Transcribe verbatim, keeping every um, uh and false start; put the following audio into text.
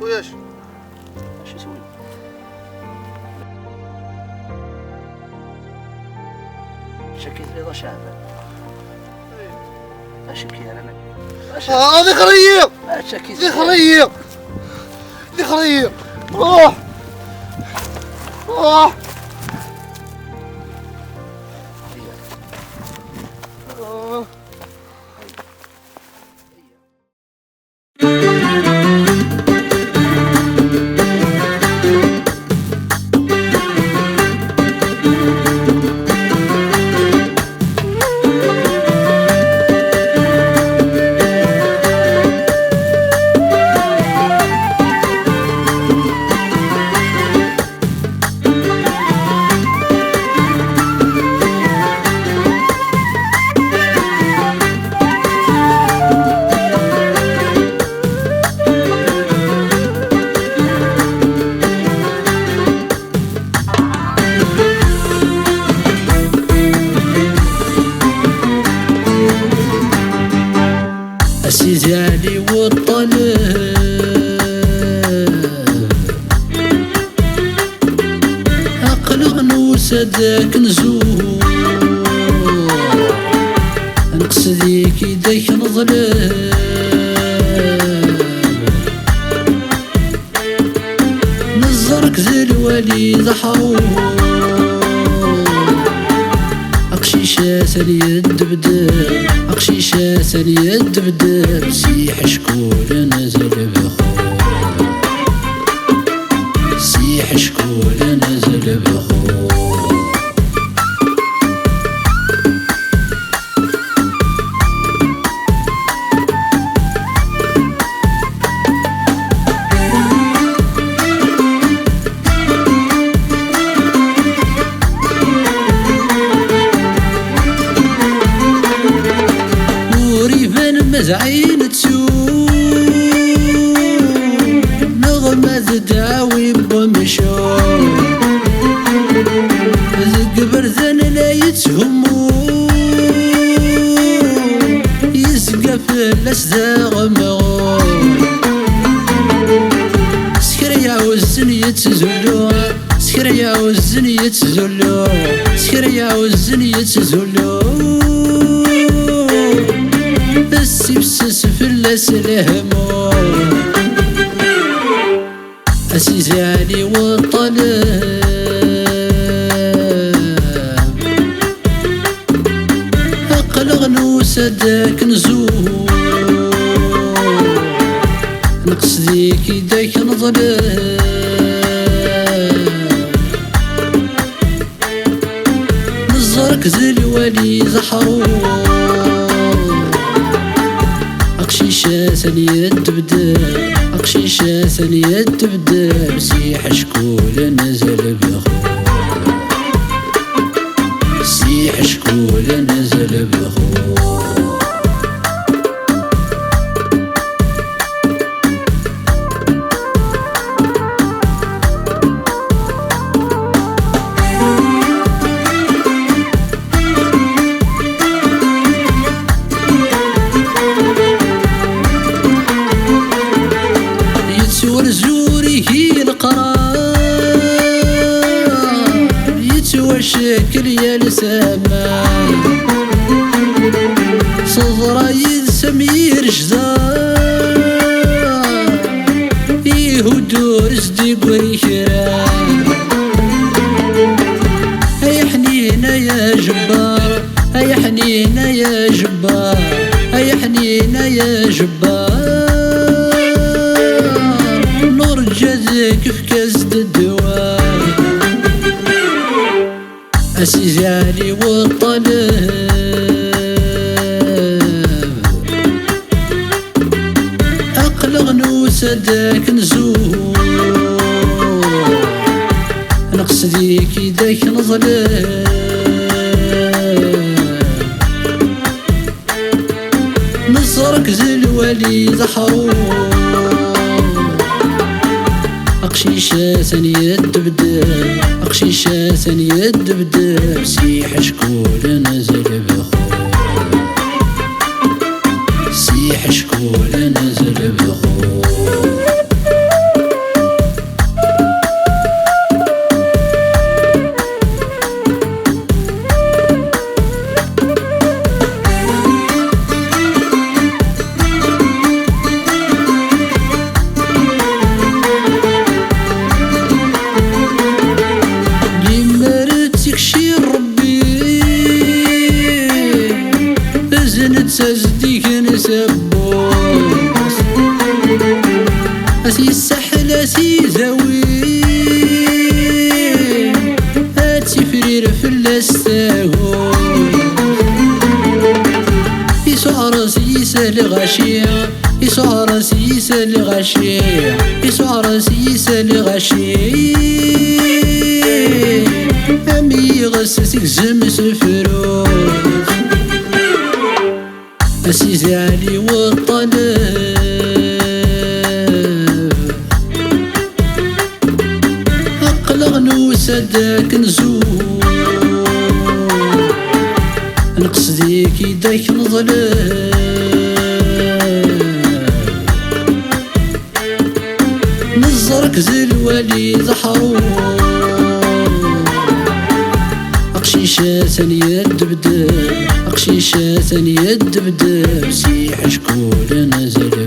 وياش؟ اش يسوي؟ شكيت لي ضا شعبان. اش كي انا؟ اش؟ آه، هذه خريه. اش كي؟ هذه خريه. هذه خريه. روح. روح. آه. A Sidi Ɛli Weṭṭaleb, aql-aɣ nusa-d akken zur, nqesd-ik i d ak-neḍleb. Neẓẓerk d lwali d aḥrur. Aqcic atan yeddebdeb, aqcic atan yeddebdeb, s yiḥeckulen d lebxur, s yiḥeckulen d lebxur. Ur iban ma d ɛin ttu, neɣ ma d ddaɛwi n wemcum. Deg iberdan la yetthummu, yezga fell-as d aɣemɣum. S kra iɛuzzen yettzulu, s kra iɛuzzen yettzulu, s kra iɛuzzen yettzulu. Tessifses fell-as lehmum. A Sidi Ɛli Weṭṭaleb, aql-aɣ nusa-d akken zur, nqesd-ik i d ak-neḍleb. Neẓẓerk d lwali d aḥrur. Aqcic atan yeddebdeb, aqcic atan yeddebdeb, s yiḥeckulen d lebxur, s yiḥeckulen d lebxur. Yettwarzu ur igi leqrar, yettwacekkel yal tama. Teḍra yid-s am yirejda, ihudd ur s-d-iggri kra. Ay aḥnin ay ajebbar, ay aḥnin ay ajebbar, ay aḥnin ay ajebbar. Nurǧa deg efk-as-d ddwa. A Sidi Ɛli Weṭṭaleb, aql-aɣ nusa-d akken zur, nqesd-ik i d ak-neḍleb. Neẓẓerk d lwali d aḥrur. Aqcic atan yeddebdeb, aqcic atan yeddebdeb, s yiḥeckulen d lebxur, s yiḥeckulen d lebxur. Tifrir fell-as tagut. Isuɛres yis lɣaci, isuɛres yis lɣaci, isuɛres yis lɣaci. Am yiɣes tegzem s ufrux. A Sidi Ɛli Weṭṭaleb, aql-aɣ nusa-d akken zur. Nqesd-ik-id ad k-neḍleb. Neẓrek d lwali d ḥṛur. Aqcic atan yeddebdeb, aqcic atan yeddebdeb, si ḥeckulen azal.